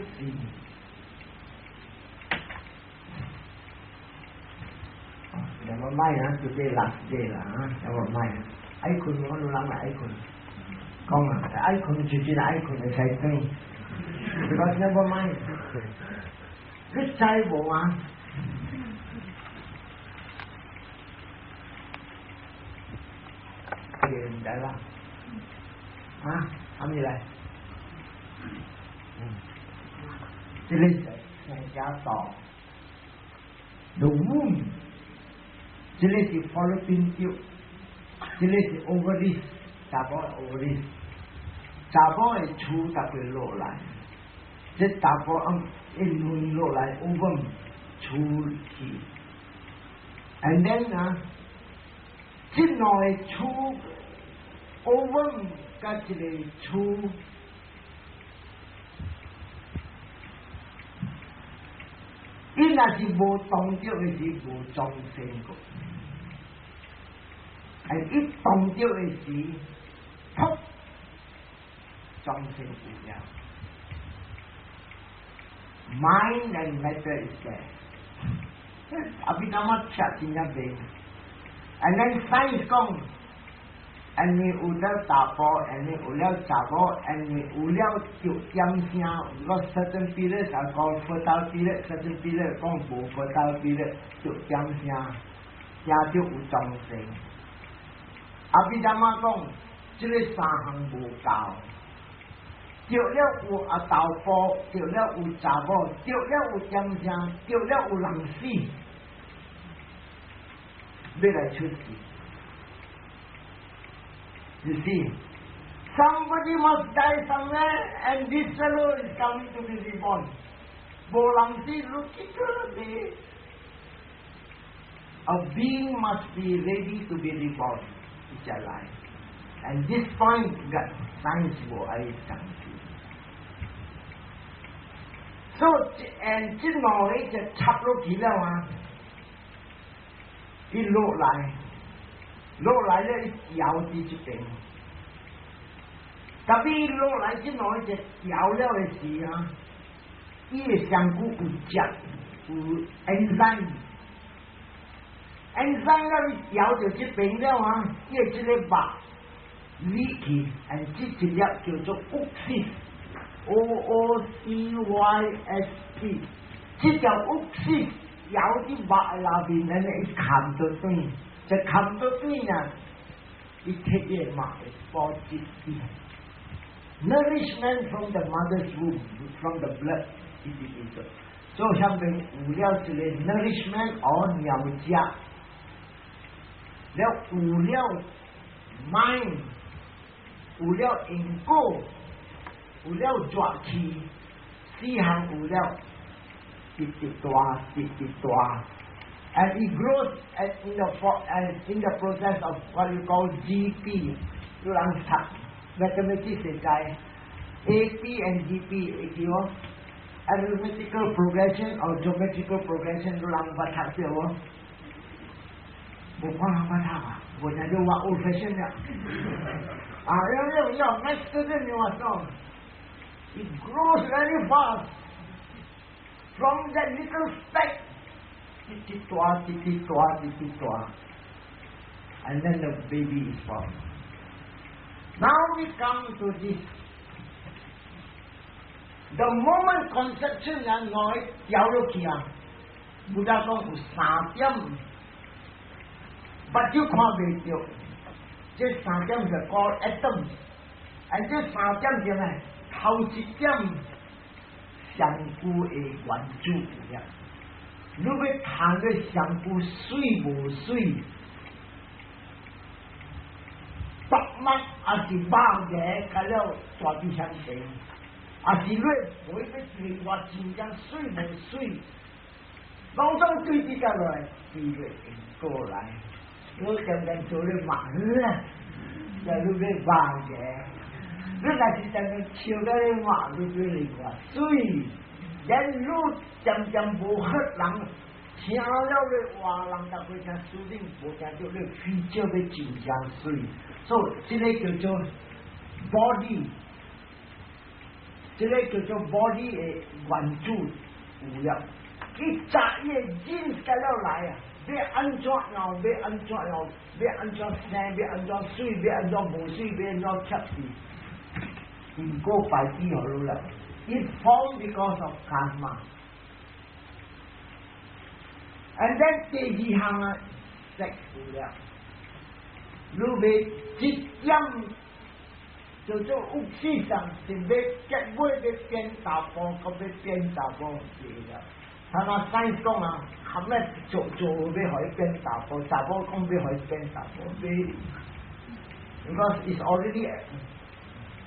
兩個賣啊，就這 last day 啦啊，兩個賣啊，愛睏我攏人來愛睏，講啊，愛睏就真愛睏會使轉，你講兩個賣，你知無啊？毋知啦，啊，啥物來？這個是生家道，the womb，這個是 fallopian tube，這個是 ovaries，查某 ovaries，查某的厝逐個落來，這查某一卵落來 ovum 出去，and then 啊，這兩個厝 ovum 佮這個厝。伊若是無動著的時，無撞生過；係一動著的時，噗，撞生有了。Mind and matter is there。阿毗達摩寫真正明。And then science 講，因為有了查埔，因為有了查某，因為有了著點聲，我 certain period 就講 fertile period，certain period 講無 fertile period，著點聲，聽著有撞聲。阿毗達摩講，這個三項無夠，著了有阿豆埔，著了有查某，著了有點聲，著了有人死，欲來出世。You see, somebody must die somewhere and this fellow is coming to be reborn. 無人死，你去倒地。A being must be ready to be reborn，伊才來。And this point got science 無愛講。所以，and 這兩個就插落去了啊！伊落來，落來咧，伊掉佇這邊。特別落來這兩個就掉了的時啊，伊的身軀有食有 enzyme，enzyme 了伊掉到這邊了啊，伊的這個肉裂去，and 這一粒叫做 oocyst，O O C Y S T，這條 oocyst 咬佇肉的內面，安呢伊含到轉，就含到轉啊，伊摕伊的媽的保質。Nourishment from the mother's womb, from the blood，一直一直。所以下面有了一個 nourishment 哦，鳥食，了有了 mind，有了因果，有了熱氣，四項有了，直直大，直直大，and it grows and in the process of what you call GP，有人讀 mathematics 會知 AP and GP 會記無？Arithmetical progression or geometrical progression 有人捌讀著無？無看人捌讀啊，無聽著我 old fashion 了。啊，要要要，math student 你話說，it grows very fast from that little speck，直直大，直直大，直直大，and then the baby is born. Now we come to this. The moment conception 啊，我掉落去啊，Buddha 講有三點，目睭看袂著，這三點就 called atoms，啊，這三點是咩？頭一點身軀的原子有了，你欲談個身軀媠無媠？白目還是肉嘅，甲了大啲相成，還是你會欲另外真正媠無媠？攏總對比較落來，對個因果來。我漸漸做咧盲啊，就你欲肉嘅，你若是漸漸笑甲咧盲，你對另外媠，連你漸漸無好人。聽了咧話，人逐個聽書頂無聽著咧，非少欲真正媠，所以這個叫做 body，這個叫做 body 的原子有了，伊早伊的 genes 甲了來啊，欲按怎樣，欲按怎樣，欲按怎生，欲按怎媠，欲按怎無媠，欲按怎貼字，因果擺佇予你了，It form because of karma。And then 第二項啊，sex 有了，你欲一點叫做有思想是欲結尾欲變查埔，閣欲變查埔對了。他那 science 講啊，含咧做做欲予伊變查埔，查埔講欲予伊變查埔，欲，because it's already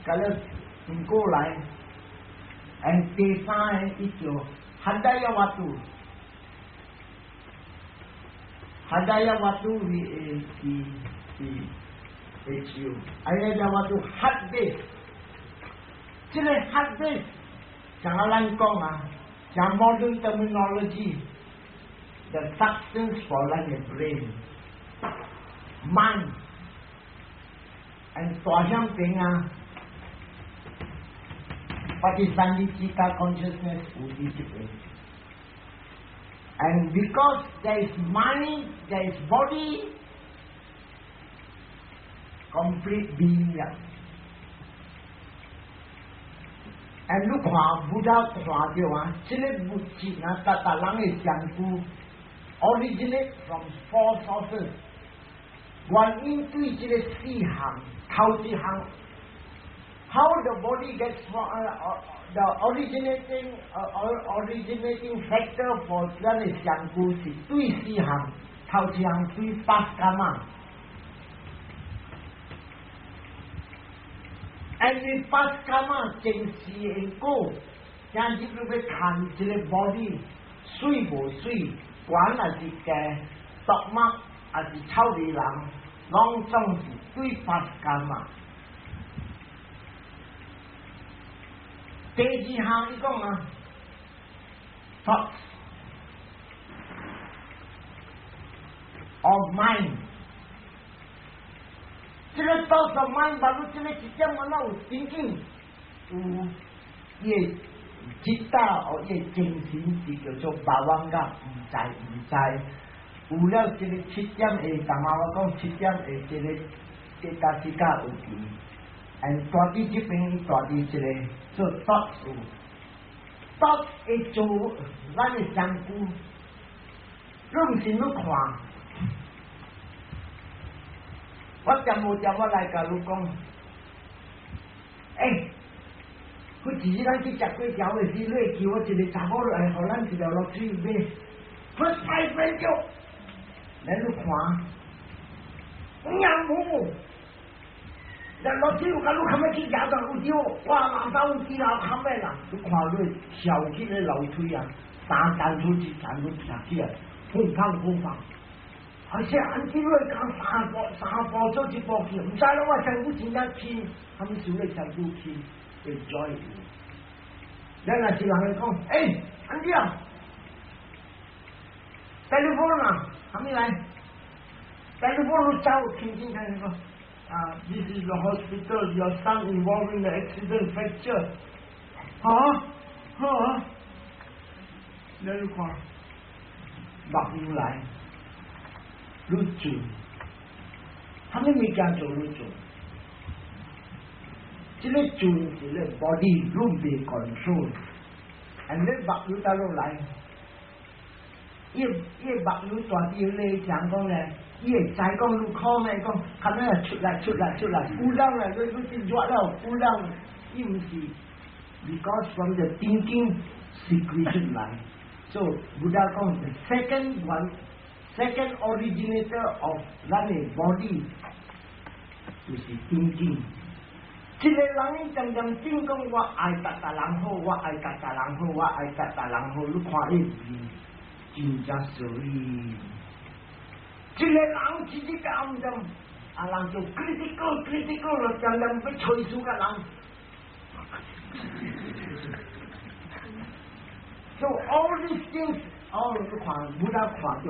甲了因過來，and 第三個伊叫 hadaya vatthu。Hadaya vatthu V A T T H U，hadaya vatthu heart base，這個 heart base，像咱講啊，像 modern terminology，the substance for 咱的 brain，mind，and 大響邊啊，patisandhi citta consciousness 有佇這邊。And because there is mind, there is body, complete being 了。And 你看，Buddha 看著啊，這個物質啊，逐逐人的身軀，originate from four sources。原因對這個四項，頭一項，how the body gets from the originating factor for 咱的身軀是對四項，頭一項對 past karma。And with past karma 前世因果，今日你欲看這個 body 媠無媠，懸還是低，毒物，抑是臭味人，攏總是對 past karma。第二項伊講啊，thoughts of mind，這個 thoughts of mind，把你這個一點我有 thinking，有伊的 citta 或伊的精神是叫做 bhavanga，毋知毋知，有了這個七點的，昨晚我講七點的這個 cetasika 有佇。and 大佇這邊，大佇這個做 thoughts 有，thoughts 會做咱的身軀，你毋是你看，我掂無掂我來共你講，欸，佢一日咱去食粿條的時，你會叫我一個查某來，予咱一條落水買，first prize 買著，來你看，有無？人落水有甲你較欲去舉到有對，哇！馬上有幾樓較欲啦，你看你跳起咧樓梯啊，三層出一層你跳起來，砰砰砰砰，而且按這你講三步三步做一步去，毋知咯，我身軀真正輕，他們想咧身軀輕會 joy。咱若是人講，欸，安怎啊？telephone 啊，啥物來？telephone 你走，聽聽聽講。啊，this is the hospital. Your son involved in the accident fracture. 哈哈，你看，目睭來，你做，啥物物件做你做？這個做是咧 body 攏袂 control，and 你目睭倒落來，伊伊目睭大啲咧講講咧。伊會知講你可能講，可能出來出來出來，有人咧，你你真熱了，有人，伊毋是，because from the thinking secretion 來，so Buddha 講 the second one, second originator of 咱的 body 就是 thinking。一個人伊常常想講我愛逐逐人好，我愛逐逐人好，我愛逐逐人好，你看伊面真正水。一個人一日講就，啊人就 critical critical 咯，常常欲吹輸個人。So all these things, all 你看，Buddha 看著。